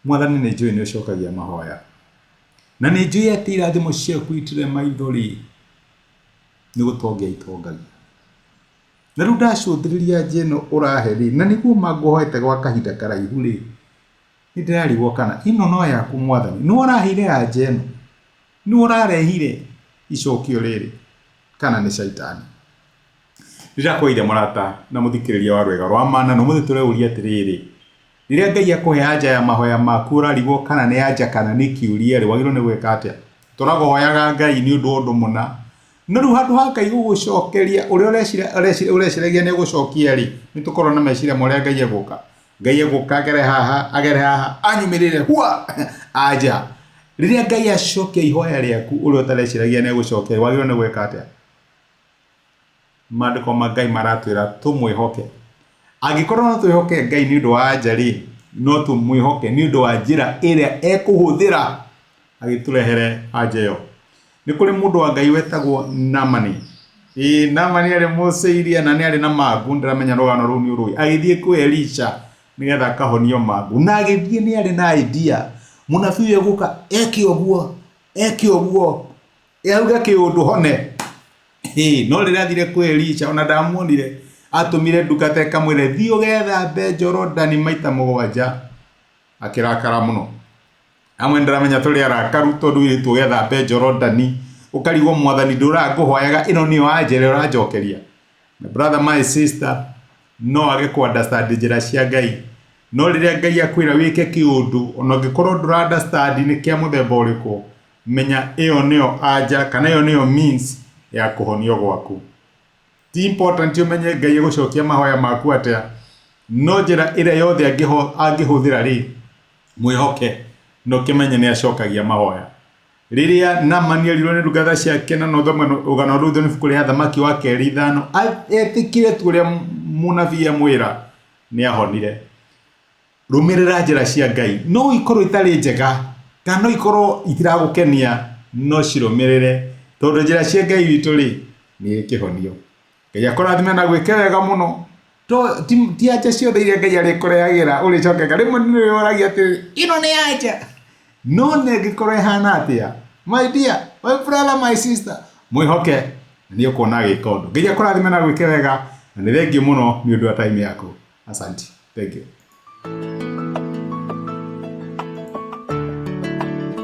Mwathani nĩ njũĩ nĩ ũcokagia mahoya. Na nĩ njũĩ atĩ irathimo ciaku itirĩ maithori nĩ gũtongia itongagia. Na rĩu ndacũthĩrĩria anja ĩno ũrahe rĩ, na nĩguo ma ngũhoete gwa kahinda karaihu rĩ, nĩ ndĩrarigwo kana ĩno no yaku Mwathani. Nĩwe ũraheire anja ĩno? Nĩwe ũrarehire icokio rĩrĩ kana nĩ caitani? Nĩndakũgeithia mũrata na mũthikĩrĩria wa Rwĩga rwa Ma, na ũmũthĩ tũreũria atĩrĩrĩ, rĩrĩa Ngai akũhe anja ya mahoya maku ũrarigwo kana nĩ anja kana nĩ kĩũria-rĩ, wagĩrĩirwo nĩ gwĩka atĩa? Tũrahoyaga Ngai nĩ ũndũ wa ũndũ mũna, no rĩu handũ ha Ngai gũgũcokeria ũrĩa ũreciragia nĩ egũcokia-rĩ, nĩ tũkoragwo na meciria ma ũrĩa Ngai egũka. Ngai egũka agere haha, agere haha, anyumĩrĩre hua! Anja. Rĩrĩa Ngai acokia ihoya rĩaku ũrĩa ũtareciragia nĩ egũcokia, wagĩrĩirwo nĩ gwĩka atĩa? Maandĩko ma Ngai maratwĩra tũmwĩhoke. Angĩkorwo no twĩhoke Ngai nĩ ũndũ wa anja rĩ, no tũmwĩhoke nĩ ũndũ wa njĩra ĩrĩa ekũhũthĩra agĩtũrehere anja ĩyo. Nĩ kũrĩ mũndũ wa Ngai wetagwo Naamani. Ĩĩ Naamani arĩ Mũsĩiria na nĩ arĩ na mangũ, ndĩramenya rũgano rũu nĩ ũrũĩ. Agĩthiĩ kwĩ Elisha nĩgetha akahonio mangũ. Na agĩthiĩ nĩ arĩ na idea, mũnabii ũyũ egũka eke ũguo, eke ũguo, auge kĩũndũ hone. Ĩĩ, no rĩrĩa athire kwĩ Elisha ona ndamuonire, atũmire ndungata ĩkamwĩre thiĩ ũgethambe Jorodani maita mũgwanja. Akĩrakara mũno. Amwe nĩndĩramenya tũrĩ arakaru tondũ wĩrĩtwo ũgethambe Jorodani, ũkarigwo mwathani ndũraga ngũhoyaga ĩno nĩyo anja ĩrĩa ũranjokeria. My brother, my sister, no wage kũ understand njĩra cia Ngai, no rĩrĩa Ngai akwĩra wĩke kĩũndũ ona ũngĩkorwo ndũra understand nĩ kĩa mũthemba ũrĩkũ, menya ĩyo nĩyo anja kana ĩyo nĩyo means ya kũhonio gwaku. Ti important ũmenye Ngai egũcokia mahoya maku atĩa, no njĩra ĩrĩa yothe angĩhũthĩra rĩ, mwĩhoke na ũkĩmenye nĩ acokagia mahoya. Rĩrĩa Naamani erirwo nĩ ndungata ciake na no thome rũgano rũu thĩinĩ ibuku rĩa Athamaki wa kerĩ ithano, etĩkire tu ũrĩa mũnabii amwĩra, nĩ ahonire. Rũmĩrĩra njĩra cia Ngai. No ikorwo itarĩ njega, kana no ikorwo itiragũkenia, no cirũmĩrĩre, tondũ njĩra cia Ngai witũ rĩ, nĩ irĩ kĩhonio. Ngai akũrathime na gwĩke wega mũno. To, ti, ti anja ciothe iria Ngai arĩkũrehagĩra ũrĩcokaga. Rĩmwe nĩ ũrĩũragia atĩrĩrĩ, ĩno nĩ anja? No ona ĩngĩkorwo ĩhana atĩa, my dear, my brother, my sister, mwĩhoke na nĩ ũkuona agĩka ũndũ. Ngai akũrathime na gwĩke wega, na nĩ thengiũ mũno nĩ ũndũ wa time yaku. Asante. Thank you.